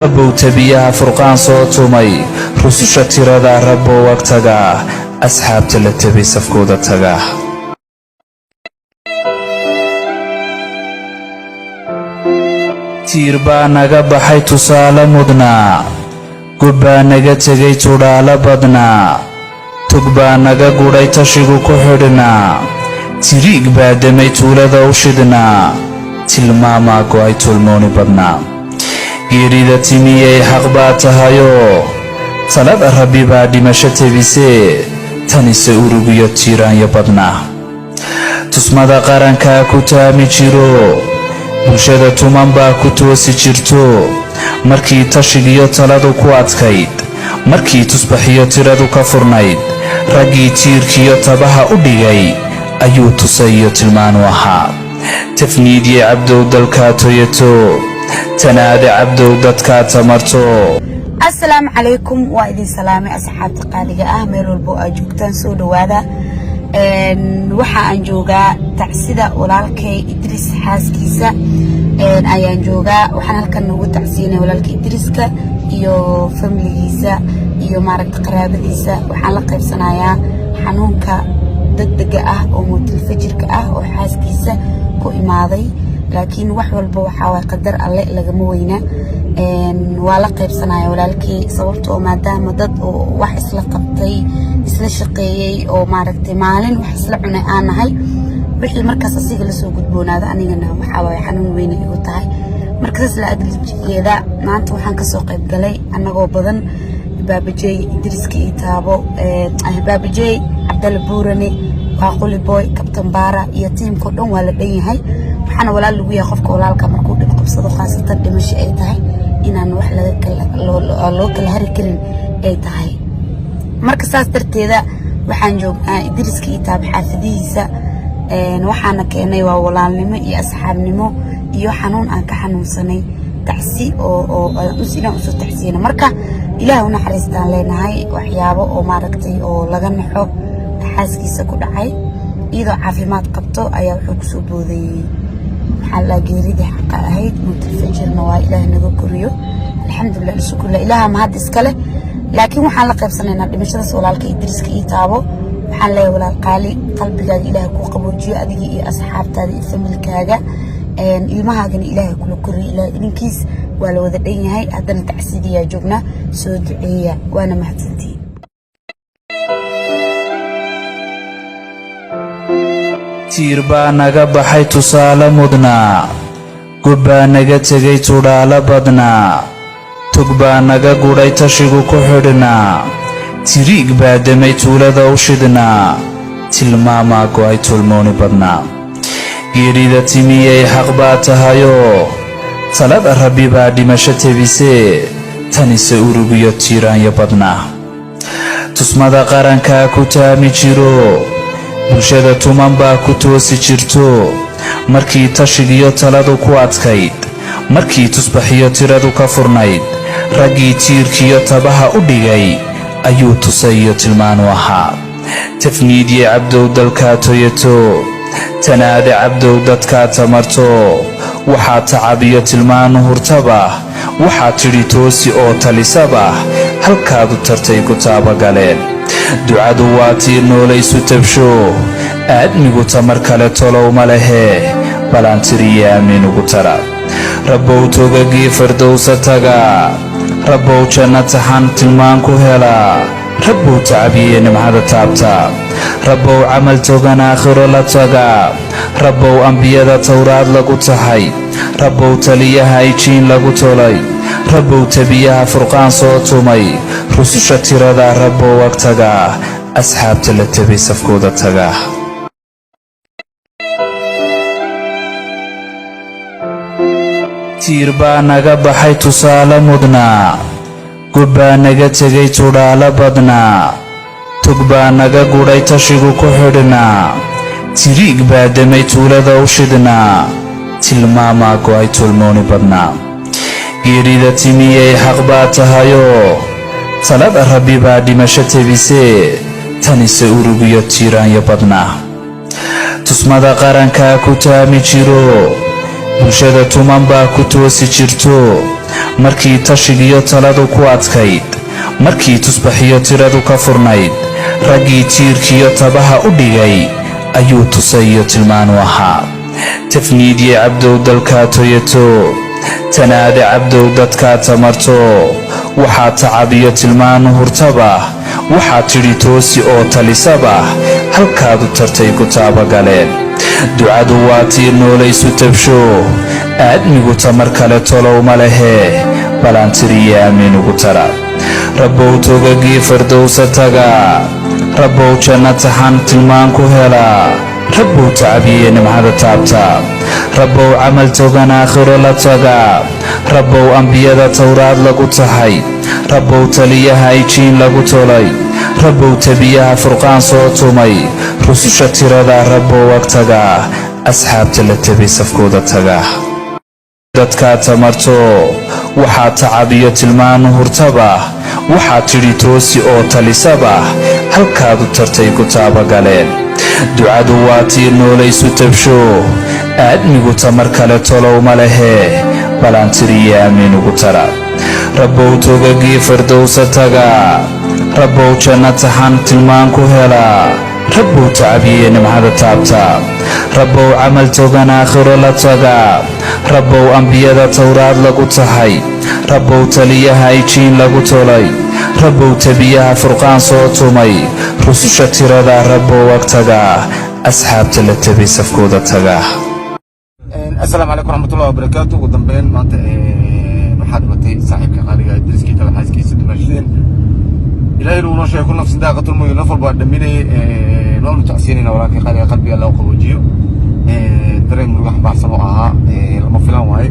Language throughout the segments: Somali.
Rabbow tabiyaha Furqaan soo tumay, rususha tirada Rabbow ag taga, asxaabta la tabay safkooda taga. Tiir baa naga baxay tusaale mudnaa, gub baa naga tegay tudhaalo badnaa, tug baa naga gudhay tashigu ku xidhnaa, tiriig baa demay tuulada u shidhnaa, tilmaamaa go'ay tulmooni badnaa. Geerida timiyey xaq baa tahayoo talada Rabbi baa dhimasho tebisee, tanise urugiyo tiiraanyo badnaa. Tusmada qarankaa ku taami jiro, bulshada tuman baa ku toosi jirto, markii tashigiyo taladu ku adkayd, markii tusbaxiyo tiradu ka furnayd, raggii tiirkiyo tabaha u dhigay ayuu tusay iyo tilmaanu ahaa. Tafniidye Cabdow dalkaa toyato, tanaade Cabdow dadkaa tamarto. Asalaamu calaykum, waa idin salaamay asxaabta qaaliga ah, meel walbo aad joogtaan soo dhawaada. Waxa aan joogaa tacsida walaalkay Idris xaaskiisa ayaan joogaa. Waxaan halkan noogu tacsiinaya walaalka Idriska iyo familigiisa iyo maaragta qaraabadiisa. Waxaan la qaybsanayaa xanuunka degdega ah oo mowtilfajirka ah oo xaaskiisa ku imaaday, laakiin wax walba waxaa waay qadar Alle, lagama weyna. Waa la qaybsanaya walaalkay, sababtoo maadaama dad oo wax isla qabtay, isla shaqeeyey oo maaragtay maalin wax isla cunay aan nahay, wixii markaas asiga lasoo gudboonaado anigana waxaa waaye xanuun weyna igu tahay. Marka saas la adlijeeda maanta waxaan kasoo qayb galay annagoo badan, Baabajey Idriska iyo Taabo, Baabajey Cabdalla Buurane, Baaquli Boy, Kabtan Baara iyo tiimkao dhan waa la dhan yahay. Waxaana walaal lagu yahay qofka walaalka markuu dhib qabsado, khaasatan dhimasho ay tahay, inaan wax loo kala hari karin ay tahay. Marka saas darteeda waxaan joognaa Idriska iyo Taab xaafadihiisa. Waxaana keenay waa walaalnimo iyo asxaabnimo iyo xanuun aan ka xanuunsanay, tacsi oo inaan usoo tacsiyana. Marka Ilaah u naxariistaan leenahay. Waxyaabo oo maaragtay oo laga naxo xaaskiisa ku dhacay, iyadoo caafimaad qabto ayaa wuxuu kusoo booday, maxaa la, geeridii xaqa ahayd, mutulfajirna waa. Ilaah naga koriyo, alxamdulilah, alshukurlah, Ilaaha mahad iskale. Laakiin waxaan la qaybsanaynaa dhimashadaas walaalka Idriska iyo Taabo. Waxaan leeyahay walaal qaali, qalbigaaga Ilaah kuu qaboojiyo, adiga iyo asxaabtaada iyo familkaaga, ilmahaagana Ilaahay kula koriyo. Ilaah idinkiis waa la wada dhan yahay. Haddana tacsidiyaa joognaa, soo duceeya, waana mahadsantihiin. Tiir baa naga baxay tusaale mudnaa, gub baa naga tegay tudhaalo badnaa, tug baa naga gudhay tashigu ku xidhnaa, tiriig baa demay tuulada u shidhnaa, tilmaamaa go'ay tulmooni badnaa. Geerida timiyey xaq baa tahayoo talada Rabbi baa dhimasho tebisee, tanise urugiyo tiiraanyo badnaa. Tusmada qarankaa ku taami jiro, bulshada tuman baa ku toosi jirto, markii tashigiyo taladu ku adkayd, markii tusbaxiyo tiradu ka furnayd, raggii tiirkiyo tabaha u dhigay ayuu tusay iyo tilmaanu ahaa. Tafniidye Cabdow dalkaa toyato, tanaade Cabdow dadkaa tamarto, waxaa tacab iyo tilmaanu hurtaba, waxaa tidhi toosi oo talisaba, halkaadu tartay ku taabagaleen. Ducadu waa tii noolaysu tabsho, aadmigu tamar kale tolow ma lehe, ballaantiriyo aamiin ugu tara. Rabbow togagii Fardowsa taga, Rabbow janno taxan tilmaan ku helaa, Rabbow tacabiye nimcada taabta, Rabbow camal togan aakhiro la taga, Rabbow ambiyada Towraad lagu taxay, Rabbow taliyaha ijiin lagu tolay, Rabbow tabiyaha Furqaan soo tumay, rususha tirada Rabbow ag taga, asxaabta la tabay safkooda taga. Tiir baa naga baxay tusaale mudnaa, gub baa naga tegay tudhaalo badnaa, tug baa naga gudhay tashigu ku xidhnaa, tiriig baa demay tuulada u shidhnaa, tilmaamaa go'ay tulmooni badnaa. Geerida timiyey xaq baa tahayoo talada Rabbi baa dhimasho tebisee, tanise urugiyo tiiraanyo badnaa. Tusmada qarankaa ku taami jiro, bulshada tuman baa ku toosi jirto, Markii tashigiyo taladu ku adkayd, markii tusbaxiyo tiradu ka furnayd, raggii tiirkiyo tabaha u dhigay ayuu tusay iyo tilmaanu ahaa. Tafniidiye Cabdow dalkaa toyato, tanaade Cabdow dadkaa tamarto, waxaa tacab iyo tilmaanu hurtaba, waxaa tidhi toosi oo talisaba, halkaadu tartay ku taabagaleen. Ducadu waa tii noolaysu tabsho, aadmigu tamar kale tolow ma lehe, balaantiriyo aamiin ugu tara. Rabbow togagii fardowsa taga, Rabbow janno taxan tilmaan ku hela, Rabbow tacabiye nimcada taabta, Rabbow camal togan aakhiro la taga, Rabbow ambiyada Towraad lagu tahay, Rabbow taliyaha ijiin lagu tolay, Rabbow tabiyaha Furqaan soo tumay, rususha tirada Rabbow ag taga, asxaabta la tabay safkooda taga. Dadkaa tamarto, waxaa tacab iyo tilmaanu hurtaba, waxaa tidhi toosi oo talisaba, halkaadu tartay ku taabagaleen. Ducadu waa tii noolaysu tabsho, aadmigu tamar kale tolow ma lehe, balaantiriyo aamiin ugu tara. Rabbow togagii fardowsa taga, Rabbow janno taxan tilmaan ku hela, Rabbow tacabiye nimcada taabta, Rabbow camal togan aakhiro la taga, Rabbow ambiyada Towraad lagu tahay, Rabbow taliyaha ijiin lagu tolay, Rabbow tabiyaha Furqaan soo tumay, rususha tirada Rabbow ag taga, asxaabta la tabay safkooda taga. Asalaamu calaykum waraxmatullahi wabarakaatu. Ugu dambeyn, maanta waxaa dhimatay saaxiibka qaaliga Idriiskii kale xaaskiisa, dumaashadeen. Ilaahay nuu noo sheegay كل نفس ذائقة الموت, naf walba waa dhaminayay. Waanu tacsiinayna walaalkii qaaliga, qalbiga alla u qaboojiyo. Dareen murugo xambaarsan oo ahaa lama filan waaye.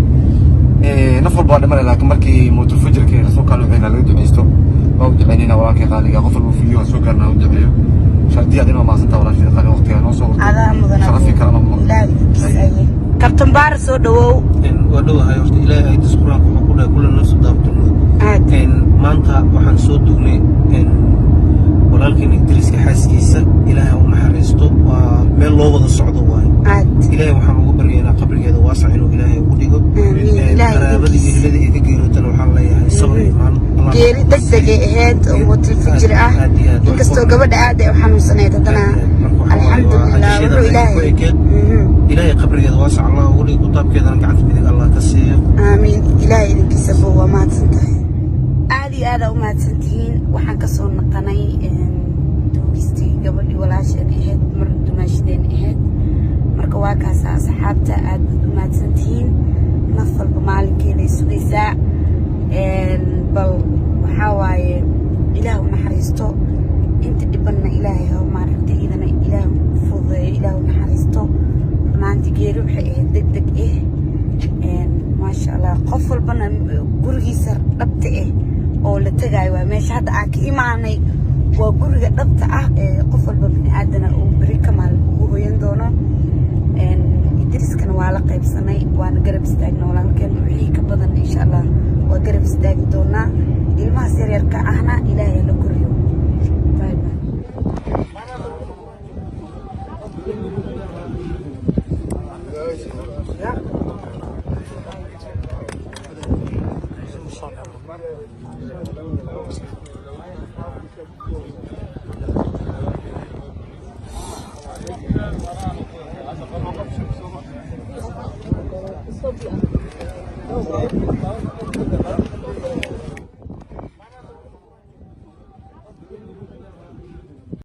Naf walba waa dhimanay, laakiin markii mawtulfajirka rasuulka alla wuxuu laga duceysto, waa u duceynayna walaalkii qaaliga. Qof walba fiyo soo gaarna u duceeyo. Shardiya, adina waa mahadsantaa walaashida qaaliga, waqtigaa noo soo Adaa mudan. Sharafi kalama. Ilaahay idinkiisa aye. Kabtan Baar, soo dhawow. Waa dhowahay. Horta Ilaahay ayadiis Qur-aanka wuxuu ku dhahay كل نفس ذائقة الموت. Aad. Maanta waxaan soo duugnay walaalkeen Idriiska xaaskiisa. Ilaahay ha u naxariisto, waa meel loo wada socdo waaye. Aad. Ilaahay waxaan ugu baryaynaa qabrigeeda waasac inuu Ilaahay ugu dhigo. Aamiin. Ilaahay Qaraabadii idinkiisa. Ehelada ay ka geeriyootana waxaan leeyahay sabr iyo iimaan. Allah Geeri degdegay ahayd oo mawtul fajir ah. Aad iyo aad. Inkastoo gabadha aad ay u xanuunsanayd, haddana Marka waxaa waaye waa alxamdulilah ajasheeda wuxuu ay ku Ilaahay ekeed. Ilaahay qabrigeeda waasac Allah ugu dhigo, kutaabkeedana gacanta midig Allah ka siiyo. Aamiin, Ilaahay idinkiisa. Bo waa mahadsan tahay, aad iyo aad aa u mahadsan tihiin. Waxaan kasoo naqanay duugistii gabadhii walaasheen ahayd, mar dumaashadeen ahayd. Marka waa kaasa, asxaabta, aad baad u mahadsan tihiin. Naf walba maalinkeeday sugaysaa. Bal waxaa waaye, Ilaah u naxariisto inta dhibanna, Ilaahay ha maaragtay idana Ilaah u fududeeyo, Ilaah u naxariisto. Runaantii geeri waxay ahayd deg deg ah. Maasha Allah, qof walbana gurigiisa dhabta ah oo la tegaayo waa meesha hadda aan ka imaanay, waa guriga dhabta ah ee qof walba bini aadana uu beri ka maalin ugu hoyan doono. Idriskana waa la qaybsanay, waana garab istaagna walaalkeen. Wixii ka badan insha Allah waa garab istaagi doonaa. Ilmahaas yaryarka ahna Ilaahay la koriyo. Bye bye.